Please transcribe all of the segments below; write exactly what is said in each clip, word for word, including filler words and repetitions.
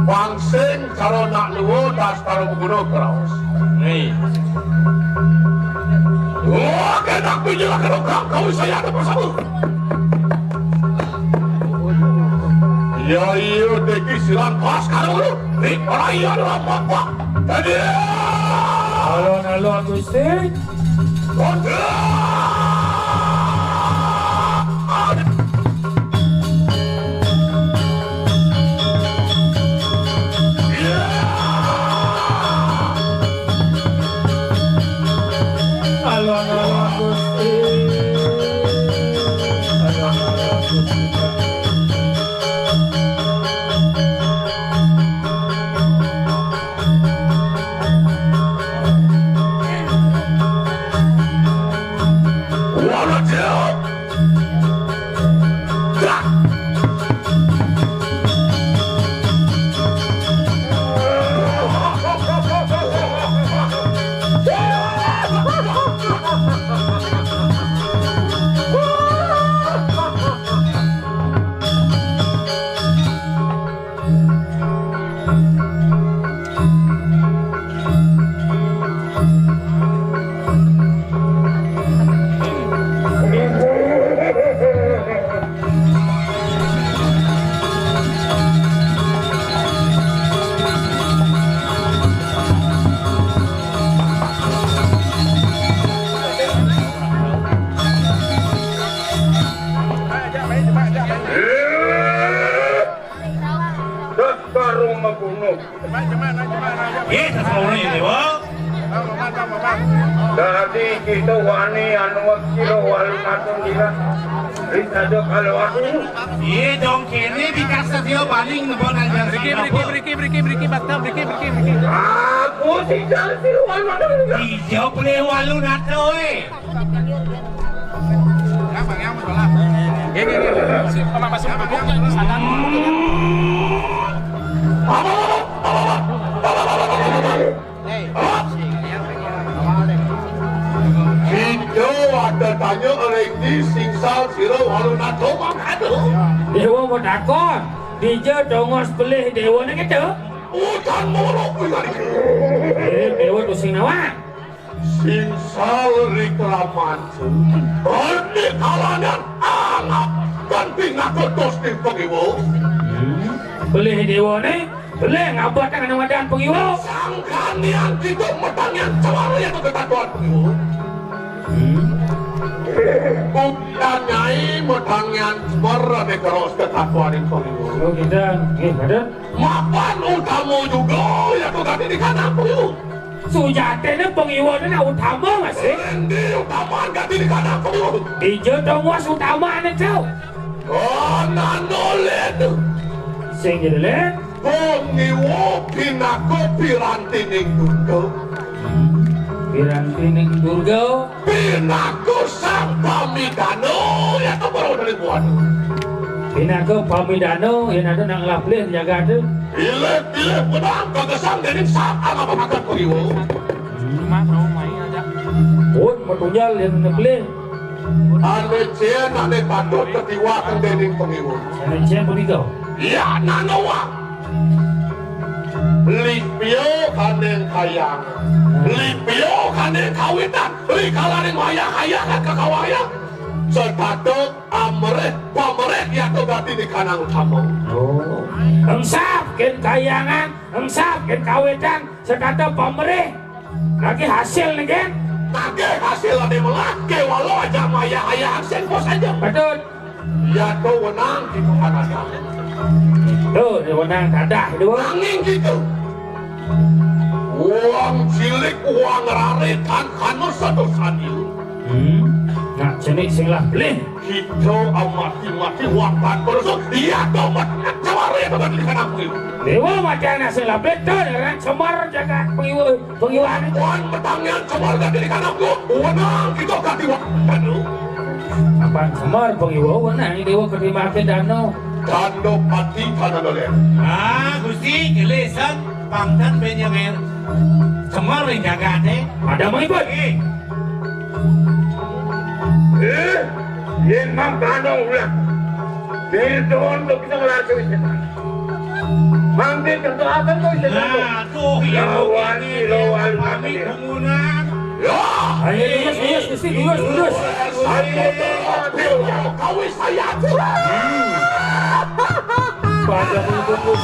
Pangsing cara nak luwur, das cara guna kraos. Nih. Wah, kenak pinjil kerukang kau saya ada bersama. Ya iya, teki silang pas karo lu. Rik perayaan rampak. Jadi. Alon-alon, Gusti. Alon-alon, Gusti. Alon-alon, Gusti. Terus baru membunuh. Iya, terus baru ya, Dewa. Dadi kita wani anu kira walu katon dina. Wis ada kalau aku. Iya, dong, kene dikasih dia paling nebon aja. Riki, Riki, Riki, Riki, Riki, Batam, Riki, Riki, Riki. Aku tidak sih walu. Iya, boleh walu nato, eh. Kita ada tanya oleh di singsal sira walu nato mang aduh. Dewa mau takon, dija tongos pelih dewa ni kita? Utan moro kuwi. Eh, dewa tu sing nawa. Singsal ri kelaman. Andi kalangan anak kan pinaka dos ning pengiwa. Hmm. Pelih dewa ni, pelih ngabot nang wadan pengiwa. Sangkanian kita metang yang cemar ya ke ketatuan pengiwa. Hmm. Bukan nyai metang yang cemar ade keros ketatuan ning pengiwa. Oh, kita, nggih, Raden. Mapan utama juga ya ke gati di kanan pengiwa. Sujatine pengiwa ne nak utama masih. Endi utama gati di kanan pengiwa? Dija tongos utama ne, Cau. Oh, nano le tu. Sing jadi le. Pengiwa pinaka pirantining Durga. Pirantining Durga. Pinaka sang pamidana, ya to baru dari buat. Pinaka pamidana, ya nado nak ngelah pelih jagat tu. Pilih-pilih pedang kagesang dening sang apa makan pengiwa. Cuma perahu main aja. Pun metunjal yang ngeplih. Ane cien, ane patut ketiwakan dening pengiwa. Ane cien punika. Ya, nanowa. Lipio kaning kayang. Lipio kaning kawitan. Rikalaning wayah kayang kan kakawayang. Setata amrih pamrih yata gati di kanang utama. Oh. Engsap ken kayangan, engsap ken kawitan, setata pamrih. Nagih hasil nih, Gen? Nagih hasil ade melah, kewala aja maya ayah sing pos aja. Betul. Ya to wenang kita anak. Tuh, di wenang dadah dua. Nanging gitu. Wong cilik, wong rare, tan kanus satu sanil. Hmm. Nak cenik sing lah beli. Kita amati-mati wong tan berusuk, iya to mat caware to bagi kanang kuwi. Dewa mati anak sing lah beli, tuh, dengan semar jaga pengiwa. Pengiwaan. Wan petangnya cemar gati di kanapku. Wenang kita gati wa-, anu. Apan semar pengiwa wenang dewa ketimake dano. Dano pati kana dolen. Ah, Gusti, gelisan pangtan benyanger. Semar ring gagate. Pada mengipun. Eh. Eh, yen mang dano ulah. Bidon to kita ngelarke wis. Mang Nah, tuh, iya, lawan ini, lawan pamit ini. Kerumunan. Ya. Ayo, lurus, lurus, Gusti, lurus, lurus. Ayo, kawis saya. Pada mengkumpul.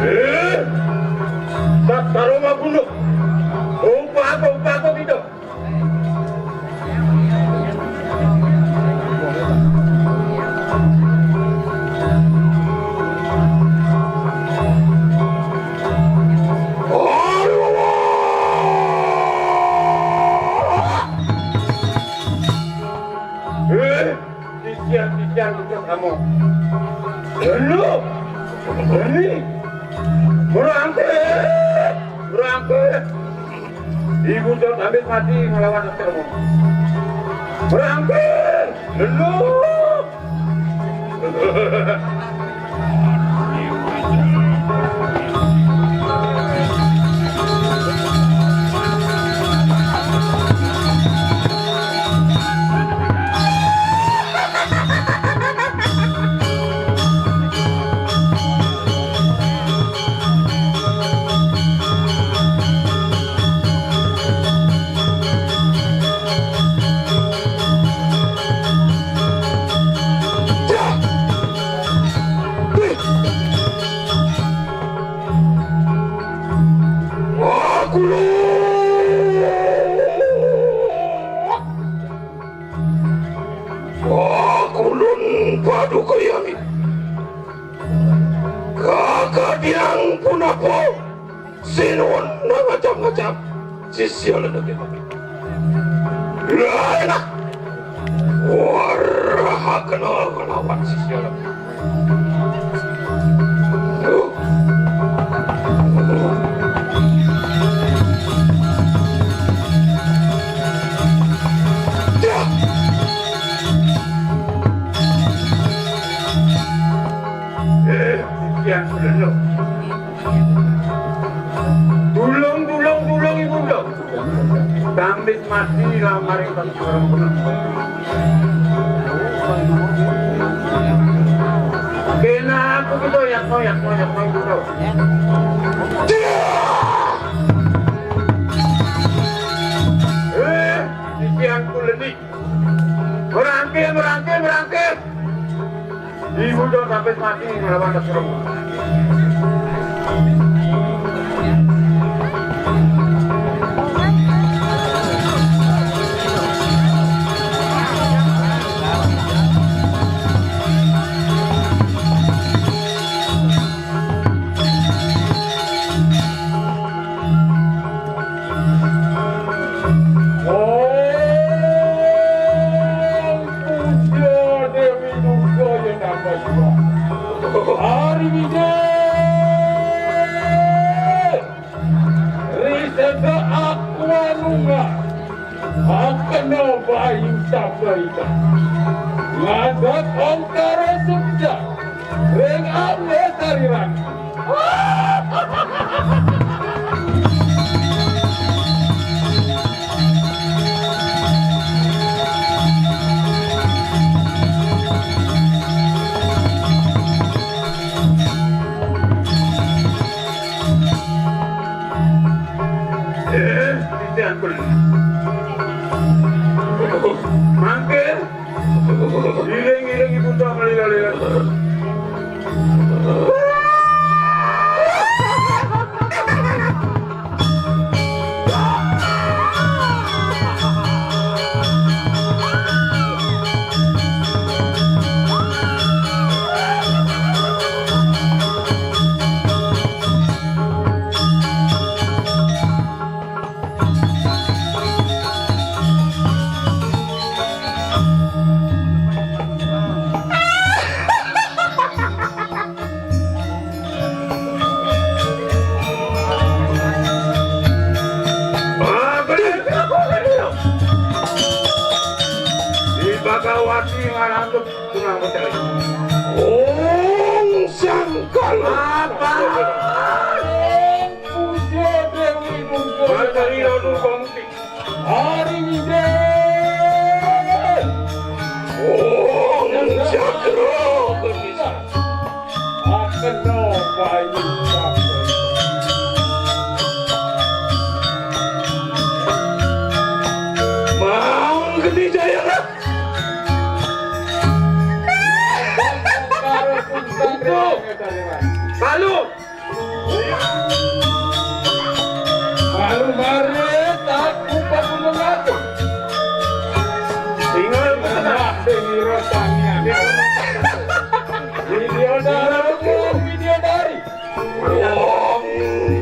Eh, tak taruh mah gunung. Upah apa, upah apa gitu? Eh, titian-titian itu kamu. Lu, ini, berangkat, berangkat. Ibu Dot ambil mati ngelawan Dokter Umum. Berangkat, lu. Pakulun paduka yami. Kakadiang punapa sinuun nangajap-ngajap sisya lelaki. Lainah. Waraha kenal kelawan sisya lelaki. Eh, yang sudah lo. Tulung, tulung, tulung, Ibu, tulung. Tambit mati lamari pas orang bener. Kena aku gitu, ya, kau, ya, kau, ya, kau, gitu. Eh, titianku lenik. Merangkil, merangkil, merangkil. Ibu Dot sampai mati melawan Dokter Umum. Oh, Bunda Dewi Durga yang nama Siwa. Hari ini, Riseta Aquanunga, Akena Bayu Sabarita, Ngadat Ongkara Suksa, Ring Ambe Sariran. Eh, titian pun. Mangke, iring-iring Ibu Dot melila-lila. Ong sangkal. Apa? Puja Dewi Mumpung. Materi anu kongsi. Hari ini. Ong cakra kenisah. Akan no bayu. Mang geni jaya. Lalu. Lalu mari tak lupa mengatur. Tinggal menang sendiri tanian. Video dari, video dari. Wong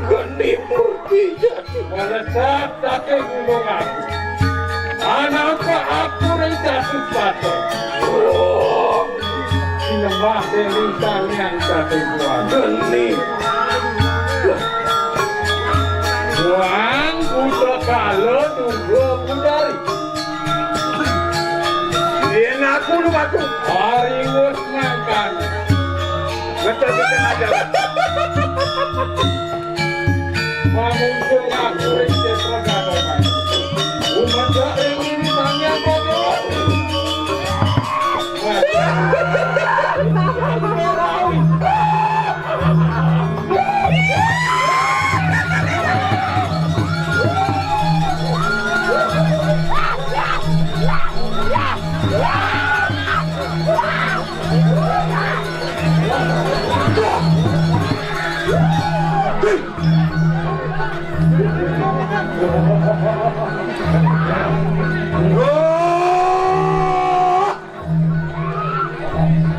geni murti jati. Melesat saking gunung aku. Anapa aku ring Catus Pato. Wong sinembah dening tanian Catus Pato. Geni. Wong putra kala duga budari. Yen aku nu aku. Hari wis makan. Betul-betul aja. Mangusung aku ring setra gatongan. Umat ring ini tanya kono.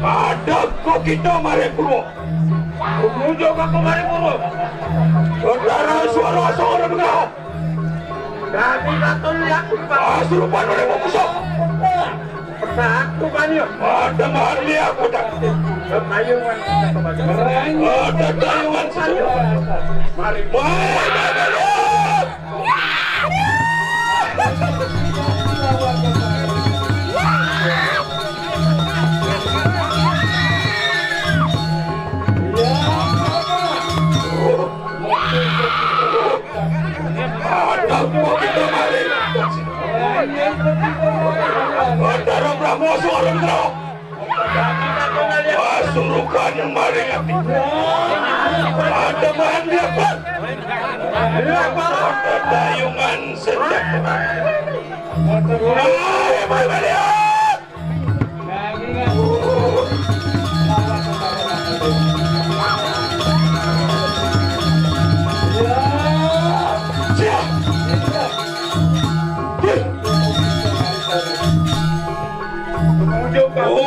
Ada kok kita mari purwo. Pengunjuk aku mari purwo. Saudara suara seorang benar. Kami katun lihat, Pak. Ah, surupan oleh Pak Pusok. Pernah aku kan ya. Ada mahal dia aku tak. Kayungan. Ada kayungan saja. Mari. Mari, mari, mari. Ada apa kita mari? Ada Prabu Suara Putra. Pasurukan maring ati. Ada bahan liapan. Ada dayungan senjata. Ayo, mari, mari, mari. Siap. Hei. Oh.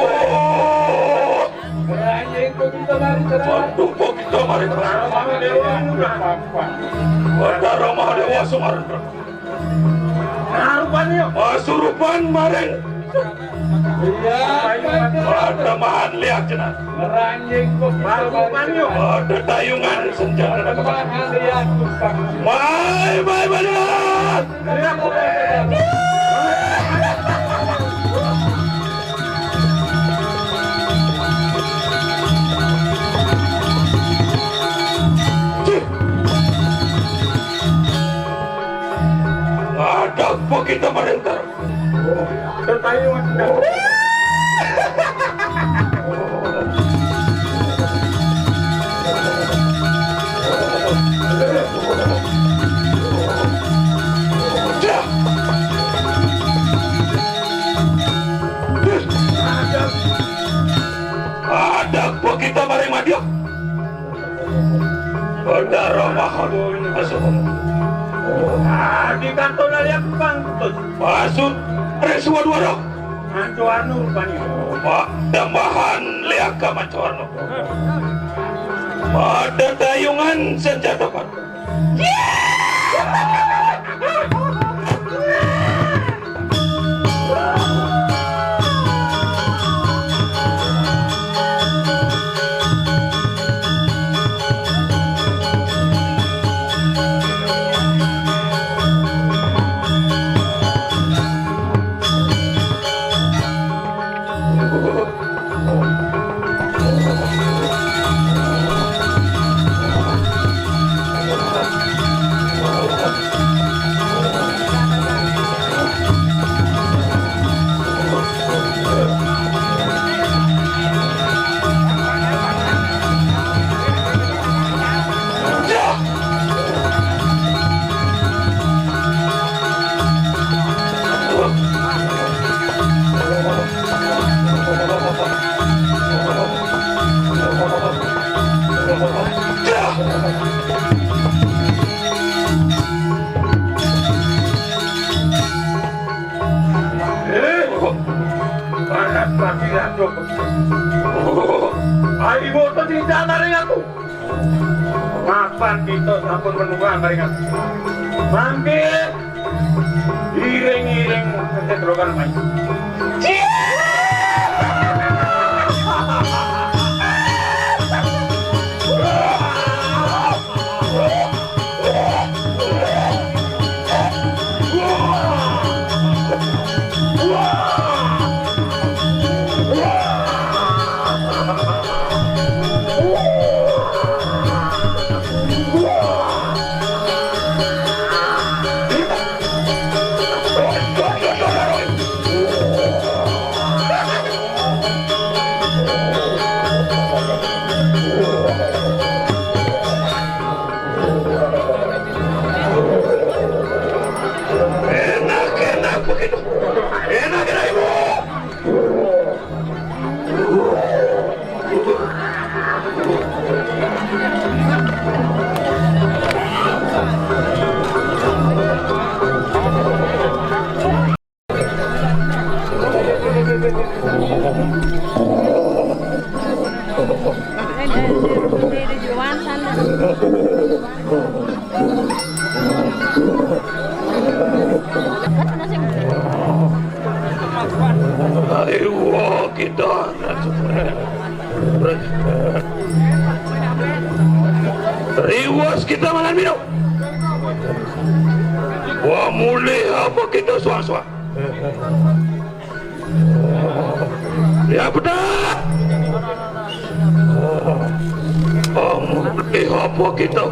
Waduh, kok kita mari. Ada Rama Dewa Sumarendra. Pasurupan maring. Ada mahan liak jenar. Ada dayungan senjata. Mai, mai, mai, liak. Ada apa kita merintah? Tertayu, Mas. Ada apa kita mari madya? Ada Rama Agung. Masuk. Adi kanto naliak pangkutut. Masuk. Reswa dua. Anco anu rupanya. Pak, tambahan liak ka Manco Arno. Ada dayungan senjata, Pak. Pati raja. Oh, ai boten tidak maring aku. Mapan kita sampun menunggang maring aku. Mangke iring-iring ketetrokan mai. Enak, enak begitu. Enak, enak, Ibu. Ayo kita. Riwas kita mangan minum. Wah, mulih apa kita suang-suang? Ya, betul. Oh, mulih apa kita?